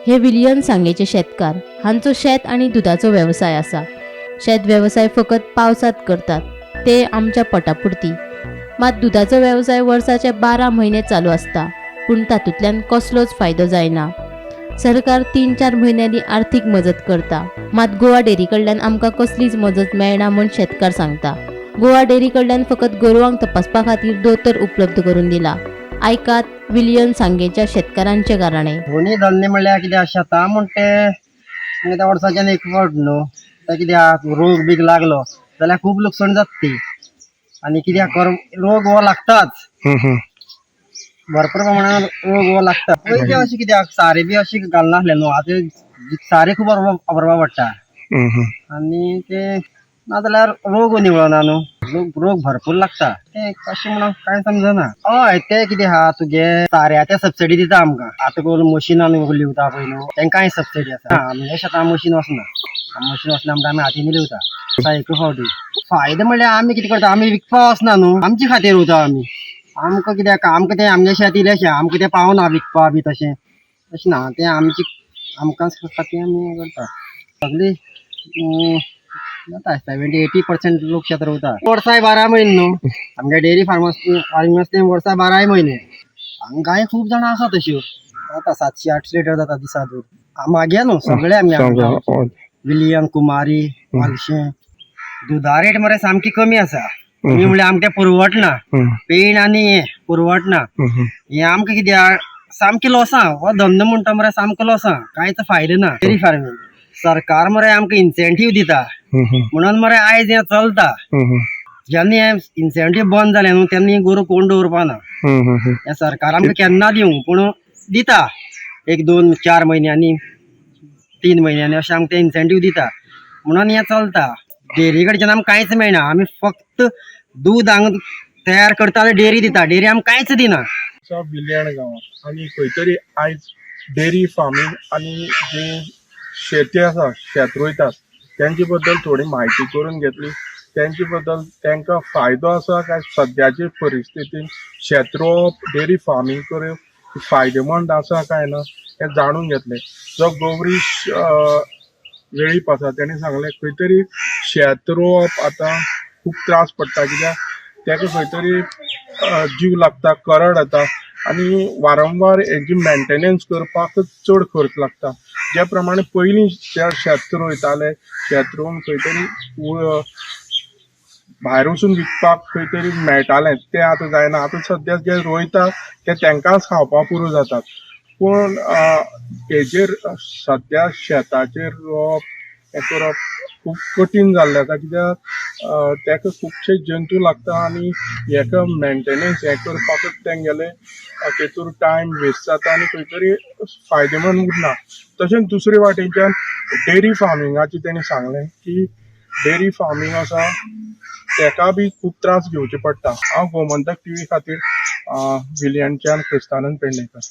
हे विलियन सांगेचे शेतकार. हांचो शेत आनी दुदाचो वेवसाय आसा. शेत वेवसाय फकत पावसांत करतात, ते आमच्या पोटापुरती. मात दुदाचो वेवसाय वर्साचे 12 म्हयने चालू आसता, पूण तातूंतल्यान कसलोच फायदो जायना. सरकार 3-4 म्हयन्यांनी आर्थीक मजत करता, मात गोवा डेअरी कडल्यान आमकां कसलीच मजत मेळना म्हूण शेतकार सांगता. गोवा डेअरी कडल्यान फकत गोरवांक तपासपा खातीर दोतोर उपलब्ध करून दिला. आयकात विलियन सांगेच्या शेतकारांचे गाराणें. दोनी धंदे म्हणल्यार कितें, शेतां म्हण ते त्या वर्साच्यान एक फावट न्हू, ते कित्याक रोग बीग लागलो जाल्यार खूब लुकसाण जाता ती. आनी कित्याक रोग हो लागताच, भरपूर प्रमाणान रोग हो लागता. पयलीं अशें कित्याक सारें बी अशें घालनासलें न्हू, आतां सारें खूब वापरपा पडटा. आनी ते नाजाल्यार रोग निवळना न्हू, रोग भरपूर लागता. ते कशें म्हणून कांय समजना. हय, ते कितें आहा तुगे साऱ्याचे सबसिडी दिता आमकां. आतां कोण मशिनान लिवता पळय न्हू, तांकांय सबसिडी आसा. आमगे शेतां मशीन वचना, मशीन वचना म्हणटा आमी हातीन लिवता. एक फावटी फायदो म्हणल्यार आमी कितें करता, आमी विकपा वचना न्हू, आमचे खातीर वता आमी. आमकां कित्याक आमकां तें आमगे शेत इल्लेशें, आमकां तें पावना विकपा बी तशें तशें ना. तें आमचे आमकां खातीर आमी करता. सगळीं जाता 70-80% लोक शेत रोवता. वर्साय 12 म्हयने न्हू आमगे डेअरी फार्मिंग आसता, वर्सा 12 म्हयने. हांगाय खूब जाणां आसा तश्यो जाता, 700-800 लिटर जाता दिसा दूद. मागे न्हू सगळे आमगे विलियम, कुमारी, मालशें. दुदा रेट मरे सामकी कमी आसा. कमी म्हणल्यार आमकां पुरवटना, पेण आनी हें पुरवटना. हें आमकां कित्याक सामकें लॉसां हो धंदो म्हणटा मरे, सामको लॉसां, कांयच फायदो ना. डेअरी फार्मींग सरकार मरे आमकां इन्सेंटीव दिता म्हणून मरे आयज हें चलता. जेन्ना हें इन्सेंटीव बंद जालें न्हू तेन्ना गोरवां कोण दवरपा ना. हें सरकार आमकां केन्ना दिवं पूण दिता, 1 2 4 म्हयन्यांनी, 3 म्हयन्यांनी अशें आमकां ते इन्सेंटीव दिता म्हणून हें चलता. डेअरी कडच्यान आमकां कांयच मेळना. आमी फक्त दूद हांगा तयार करता आनी डेअरी दिता, डेअरी आमकां कांयच दिना. विलियन गांवांत आनी खंय तरी आयज डेअरी फार्मींग आनी जे शेती आसा, शेत रोयतात तेंचे बद्दल थोडी म्हायती करून घेतली. तेंचे बद्दल तांकां फायदो आसा काय सद्याचे परिस्थितीन शेत रोवप, डेअरी फार्मींग करप फायदेमंद आसा काय ना हें जाणून घेतलें. जो गौरीश वेळीप आसा तेणें सांगलें खंय तरी शेत रोवप आतां खूब त्रास पडटा, कित्याक ताका खंय तरी जीव लागता, करड येता आनी वारंवार हेजी मेंटेनन्स करपाकच चड खर्च लागता. ज्या प्रमाणे पयलीं जे शेत रोयताले, शेत रोवन खंय तरी भायर वचून विकपाक खंय तरी मेळटालें, तें आतां जायना. आतां सद्या जे रोयता ते तांकांच खावपाक पुरो जातात. पूण हेजेर सद्या शेताचेर रोवप हें करप खूब कठीण जाल्लें आसा, कित्याक ताका खुबशे जंतू लागता आनी हेका मेंटेनन्स हें करपाकच तेंगेलें तेतूर टायम वेस्ट जाता आनी खंय तरी फायदेमंद उरना. तशेंच दुसरे वाटेच्यान डेअरी फार्मिंगाचें तेणें सांगलें की डेअरी फार्मींग आसा तेका बी खूब त्रास घेवचे पडटा. हांव गोमंतक टीव्ही खातीर विलियनच्यान क्रिस्तानंद पेडणेकर.